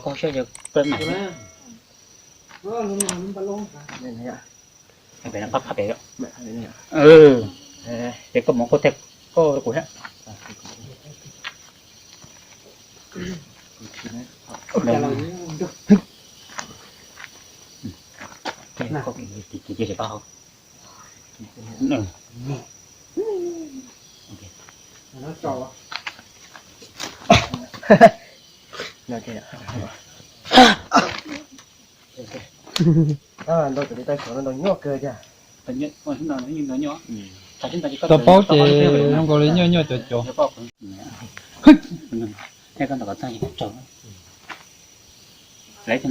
Koj saib yog koj mam pab pab pem. Ces koj mus koj thaij koj rau kuv thiab. Tau paub ces zoo nkaus li nyuaj nyuaj cov cov. Lawv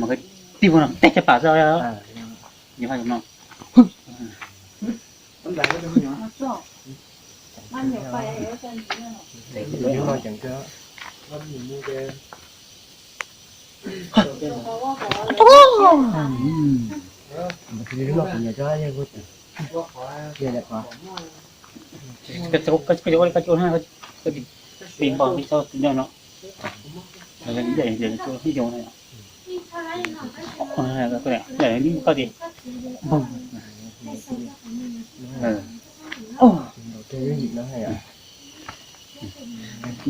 tib no tej caj pas xwb. Koj tsis npog peb txhob tsis nyob no. Koj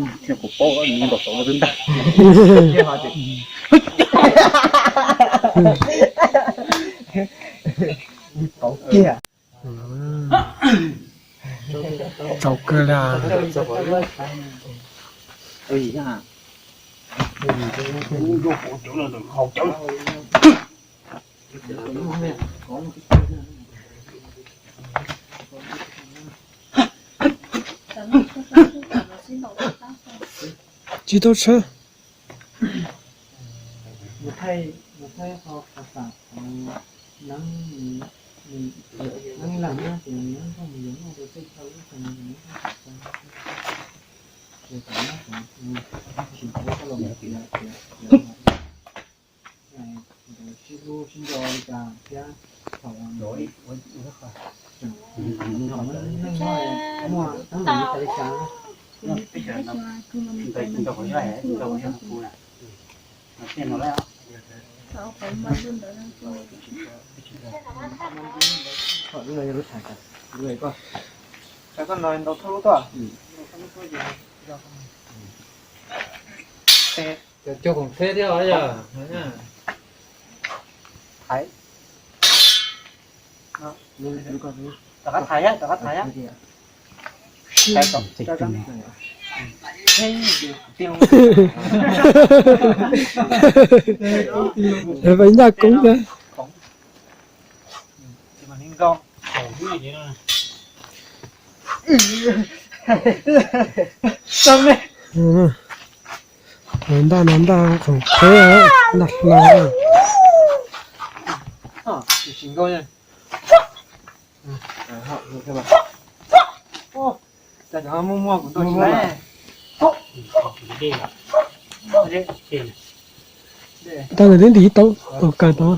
tsis, kuv paub ntaus saum twb ntag. Txaus kawg li. Tsis tau tshawb. Cov khoom theb thiab os yog. Rov qab thaiv, rov qab thaiv. Lawv pais ncaj koob thiab. Ntaj no ntaj khoom theb, ntaj hlau. Tau ntawm tib ntim tau, tau kawg tau,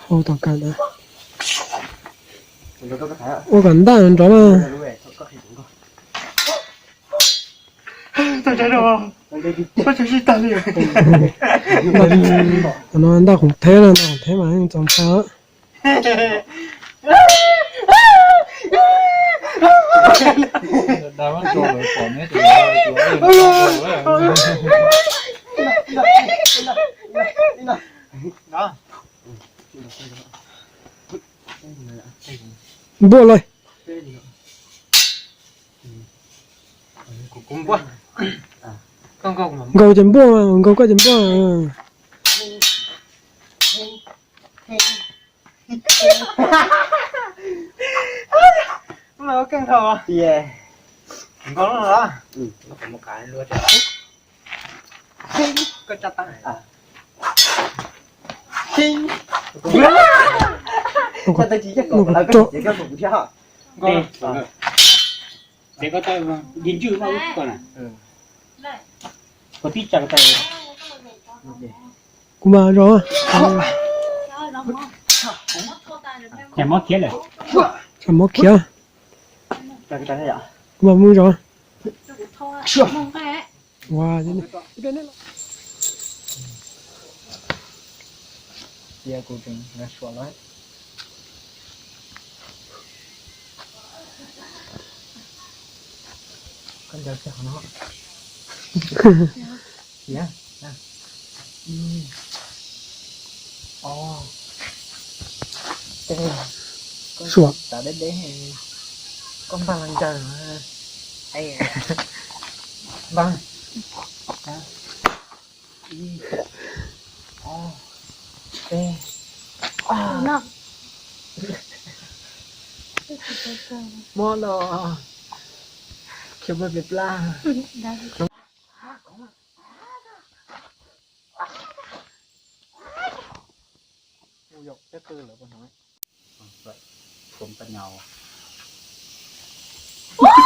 hau tau kawg ntawd. Ua kom ntaj nrov mas. Qhov no ntaj khoom theb na, ntaj khoom theb mas yeej txaus ntshai. Npuaj lawm. Nkaug ces npuaj, nkaug koj ces npuaj. Kuv mas zov. Tsam mov khiav. Kuv mas mus zov. Ua, ib pliag nej los. Cia kuv tseem suav lawm. Koj ncaws kiag qhov no. Ib, ob, suav. Tav deb deb, koj npaj los ncaws. Npaj. Ib, ob, peb. Mob no, khiav pem plab.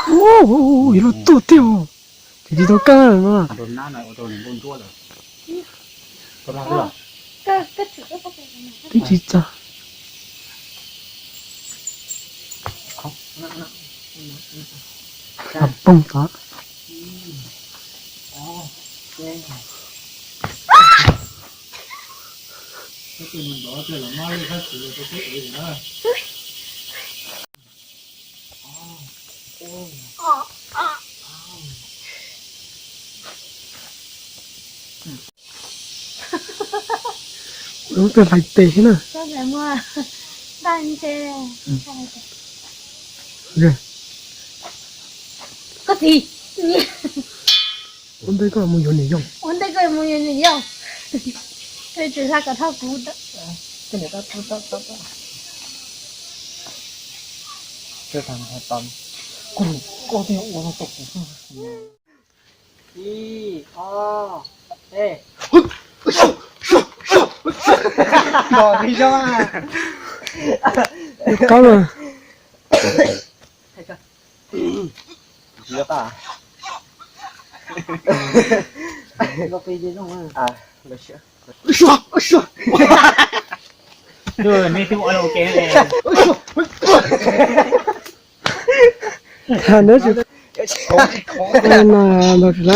Yuav luag tuaj tiag, ces tsis tau kab no. Twb tsis txog. Poog tod. Lub twg hlais tes xwb na. Koj txiv, ua ntej koj mus yuav niam yau. Ua ntej koj mus yuav niam yau. Koj tsis hla kom dhau kuv. Koj tsis ua tau kuv. Ib, ob, peb. Qab lawm. Thaum neb tsis, no los tsis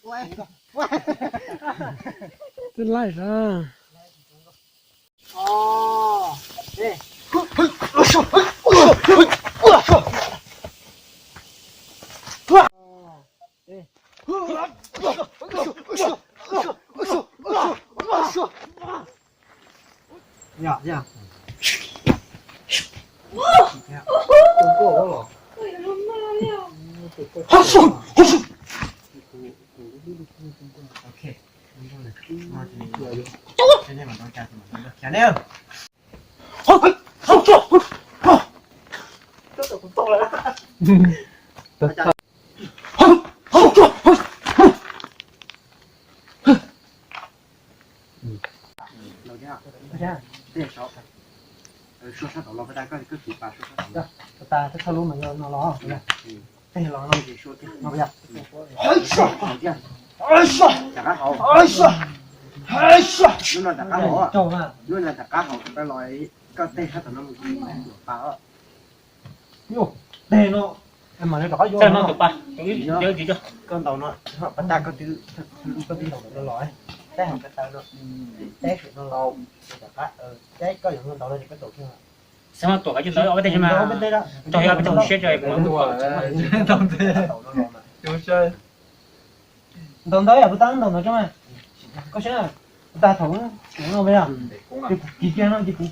laib. Twb laij zog. Tej no, koj ntaus no, pas tas koj twb, koj twb ntaus no los, tab hauv pas tas no, tab sim no los, rov qab, tab koj yuav ntaus no ces koj ntaus kiag. Xav mas tuam kav coj ntawd ob peb teg mas, rau ob peb teg siab tso. Ntaus ntawd yog puas tab ntaus ntawd tso mas, koj saib, puas tas thaum no, kis kiag no ces kuv,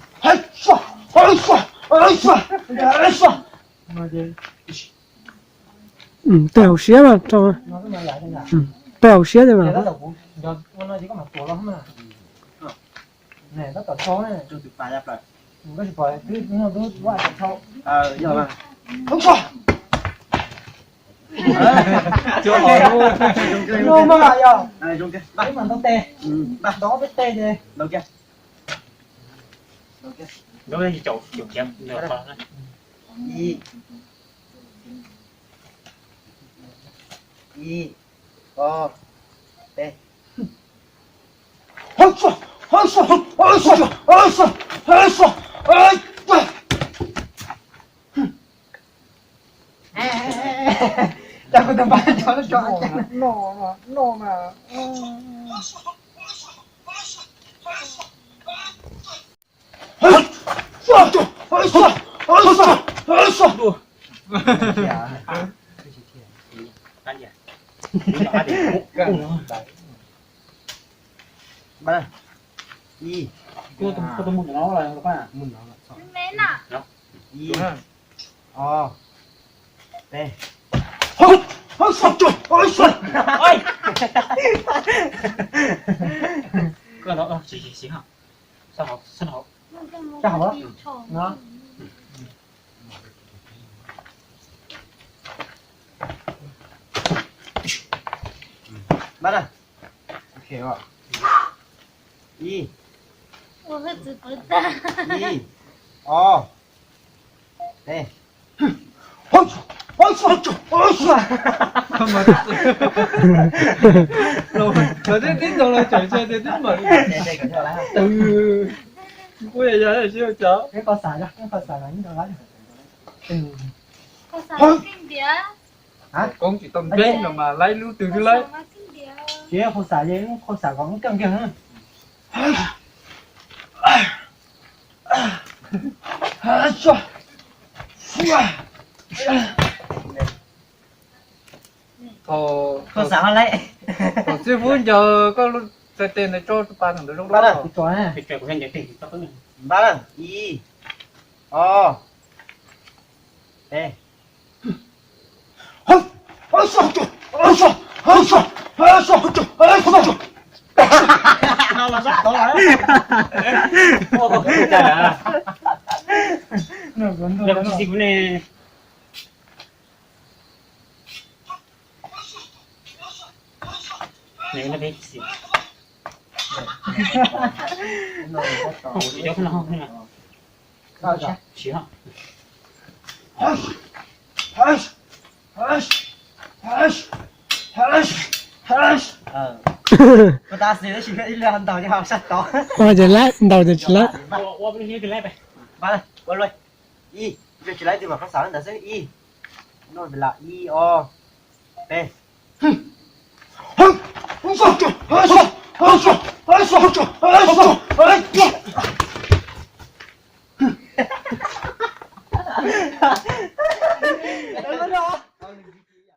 no ces Tej hauv siab mas, tej hauv siab mas. Ib, ob, peb. Coj kuv tus npab cov no tso. No, no, no mas. Ib, ib, ob, peb. Sab hauv. Sab hauv. Ib, ib, ob, peb. Lawv twb tib tau los tseem tsis tias twb mam li. Kuv yog yog siv cov. Koob tsis tau nplej no mas laib lub twg twb laib. Ces qhua xam, qhua xam kom keej nkeeg. Thaum, thaum xib fwb ncaws koj lub txhais tes ntawd tso pa ntawm zoo lub. Npab na, ib, ob, peb. Ua ces laib, ntaus ces tsis laib. Ib, tsis laib twb mam qhov xam ntawd xwb. Ib, ib, ob, peb.